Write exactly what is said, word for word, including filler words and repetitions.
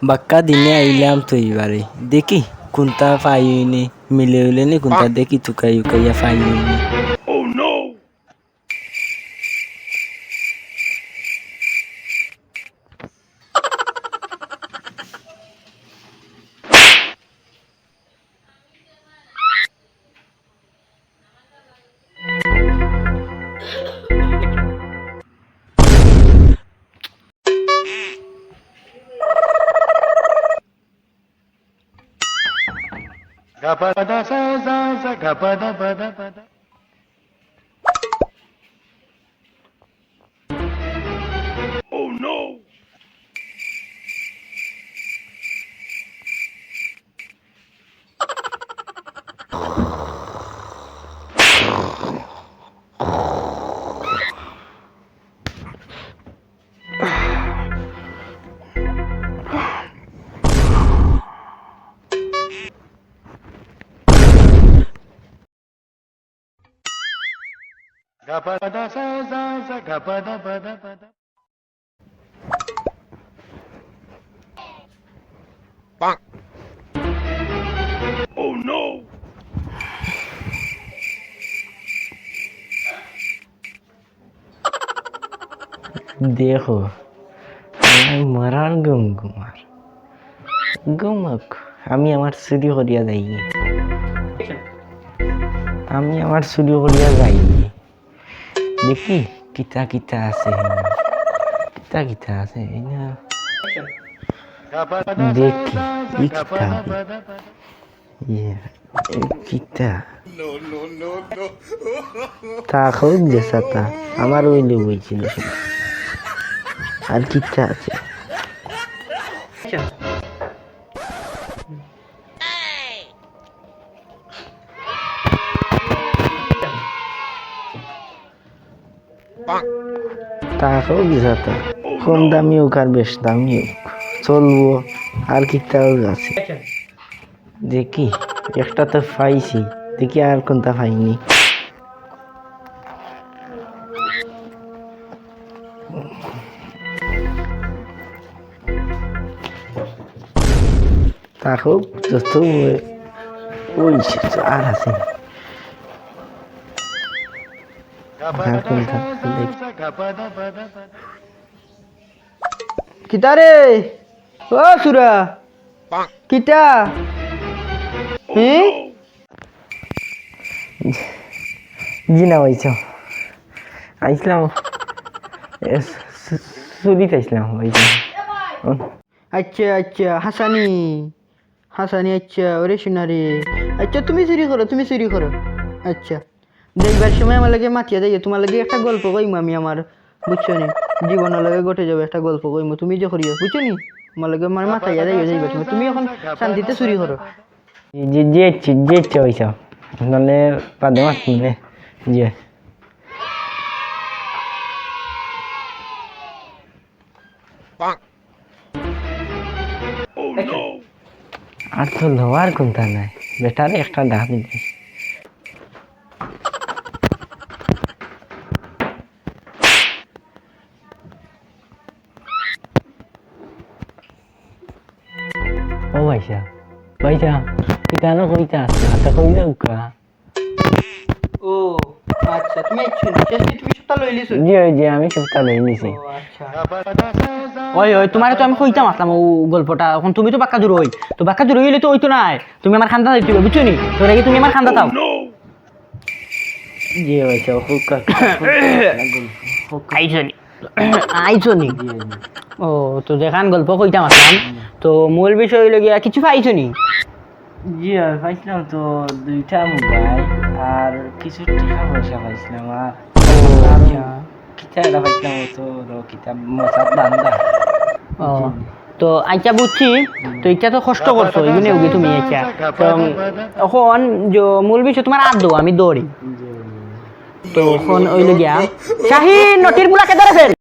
বাক্কা দিনে আইলাম তো এইবারে। দেখি কুনটা পাই অইনি, মিলে অইলে নি কুনটা দেখি তুকাই উকাইয়া পাই অইনি। দেখো, আমার মরার ঘুম ঘুমার। ঘুমাক, আমি আমার চুরি করিয়া যাই। আমি আমার চুরি করিয়া যাই। দেখি, কিতা কিতা আছে এনে। কিতা কিতা আছে এনে। দেখি, ই কিতা। ইয়ে, ই কিতা? তা হোক যে সাতা, আমার ওই লোক হয়েছিল সেটা। আর কিতা আছে? তা হোক যাতা, কম দামি হোক আর বেশ দামি হোক, চলবো। আর কিতা আছে? দেখি, একটা তো পাইছি, দেখি আর কুনটা পাইনি। তা হোক, যত ওই, ওই সে তো আর আছে। আর কুনটা? কিতা রে? ও সুরা, কিতা? হুম? জি না, ওই তো আইসলাম, এ, সু-, সু-, চুরিত আইসলাম, ওই তো। আচ্ছা, আচ্ছা, হাসানি, হাসানি, আচ্ছা, ওরে সোনা রে। আচ্ছা, তুমি চুরি করো, তুমি চুরি করো। আচ্ছা, যাইবার সময় আমার লগে মাতিয়া যাইও, তুমার লগে একটা গল্প কইমু আমি আমার, বুঝছো নি? জীবনর লগে ঘটে যাবে একটা গল্প কইমু, তুমি যে করিও, বুঝছো নি? আমার লগে মানে মাতিয়া যাইও, যাইবার সময়। তুমি এখন শান্তিতে চুরি করো। জি, জি, জি, জি, জি, অইছে। মানে, বাদে মাত মানে, জি। আর তো লওয়ার কুনটা নাই, বেটারে একটা ডাক দিলে। ও ভাইসাব, ভাইসাব, কিতা না কইতা আছলা, তা কই যাউক্কা। ও, আচ্ছা, তুমি আইছো নি? শেষ কি তুমি সবটা লইলিছো? জি, ওই যে আমি সবটা লই নিছি। ও, আচ্ছা। ওই, ওই, তুমারে তো আমি কইতাম আছলাম ও গল্পটা, এখন তুমি তো বাক্কা দূর অই, তো বাক্কা দূর অইলে তো অইতো নায়, তুমি আমার কান্দা যাইতে অইবো, বুঝছো নি? তোর আগে তুমি আমার কান্দা দাও। জি, ওই তো, খুব কা-, খুব কা-, খুব কা-, আইছো নি? আইছো নি? জি, জি। ও, তো যেখান গল্প কইতাম আছলাম, তো মূল বিষয় অইলো গিয়া কিছু পাইছো নি? জি, আমি পাইছিলাম তো দুইটা মোবাইল আর কিছু টেকা পয়সা পাইছিলাম আর, ও, আর আচ্ছা। কিতা এটা পাইছিলাম তো, র, কিতা মশার ধান্দা। ও, জি। তো আচ্ছা বুঝছি, তো ইটা তো কষ্ট করছো, এমনে অগি তুমি আচ্ছা। তো এখন যে মূল বিষয় তুমার আত দেও, আমি ধরি। জি, জি। তো এখন অইলো গিয়া, শাহিন, নটির বুলাকে ধরে ফেল।